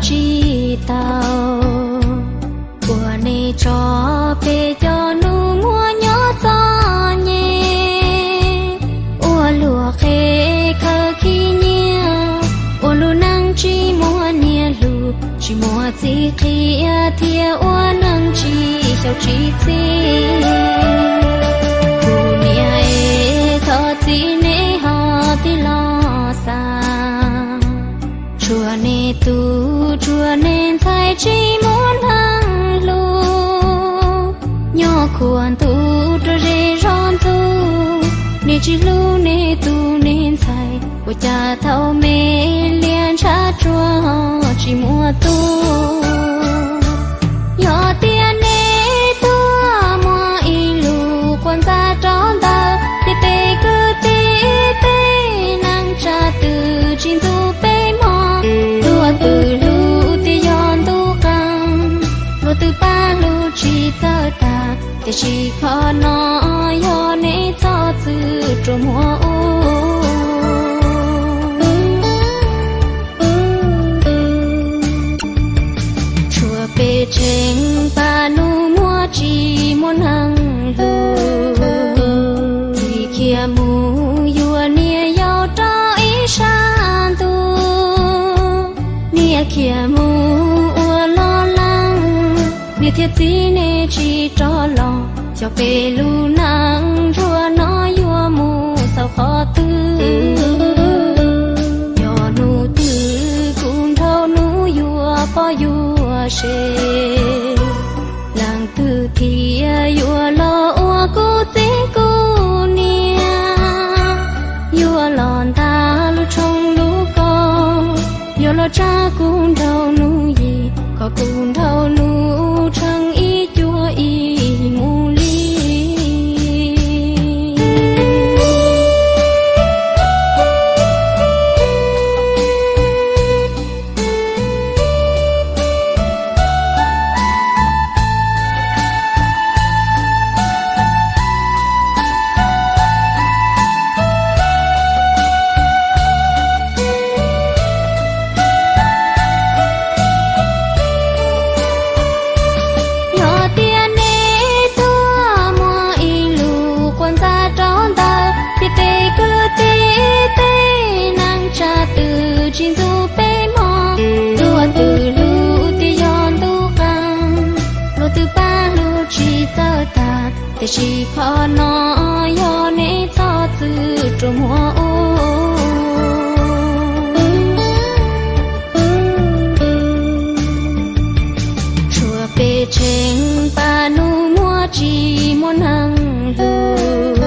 tsis tau. Ua nej tso peb cov nus muag nyob txom nyem, ua luag qhev khaws khib nyiab, ua lub neej tsis muaj nyiaj lug, tsis muaj txiv qhia thiab ua neej tsis xyaum tsis txim. Kuv niam es, thov txim nej ho tig los xav, tshuav nej tus, tshuav nej ntxhais tsis muaj neeg hlub. Nyob khuam ntuj rau ze zog ntuj, nej tsis hlub nej tus nej ntxhais, ua cas thaum me liaj ntshav tsuag tsis muaj tub. Yog tias nej tuaj muaj ib lus quas ntxa rau ntawm peb tej kwv tij, tej neej tsa twg tsis ntxub peb mog, tuaj twg hlub tias yog ntuj qees, luag twb pab hlub tsis txawj tag, tiam sis qhov no yog nej txhob txwm rua muag ua. Tshuav peb tseem pab nus muag tsis muaj neeg hlub, txiv khiav mus yuav niam yau rau ib sab ntuj, niam khiav mus ua loj leej, niam thiab txiv nej tsis rov los, xyov peb lub neej ntsuag no yuav mus txog qhov twg. Yog hnub twg kuv nrhau nus yuav pog yuav sev, leej twg thiaj yuav los ua kuv txiv kuv niam, yuav los ntaus lub tshoob lub kos, yuav los tsa kuv nrhau nus yim, kom kuv nrhau nus tsheej ib cuab ib mus li. Yog tias nej tuaj muaj ib lus quas ntxa rau ntawm peb tej kwv tij, tej neej tsa twg tsis ntxub peb mog, tuaj twg hlub tias yog ntuj qees, luag twb pab hlub tsis txawj tag, tiam sis qhov no yog nej txhob txwm rua muag ua. Tshuav peb tseem pab nus muag tsis muaj neeg hlub,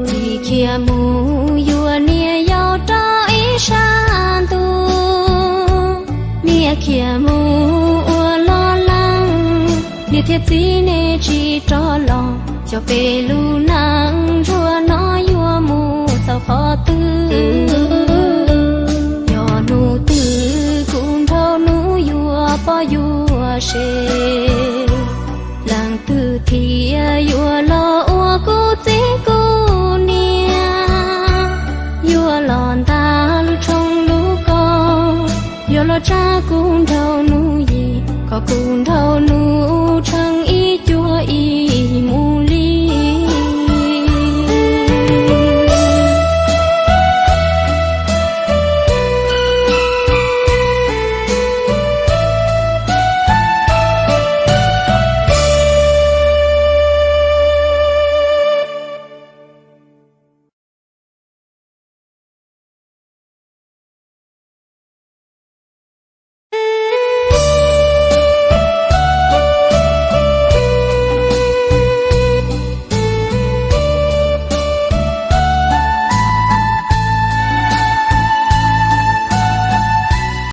txiv khiav mus yuav niam yau rau ib sab ntuj, niam khiav mus ua loj leej, niam thiab txiv nej tsis rov los, xyov peb lub neej ntsuag no yuav mus txog qhov twg. Yog hnub twg kuv nrhau nus yuav pog yuav sev, leej twg thiaj yuav los ua kuv txiv kuv niam, yuav los ntaus lub tshoob lub kos, yuav los tsa kuv nrhau nus yim, kom kuv nrhau nus tsheej ib cuab ib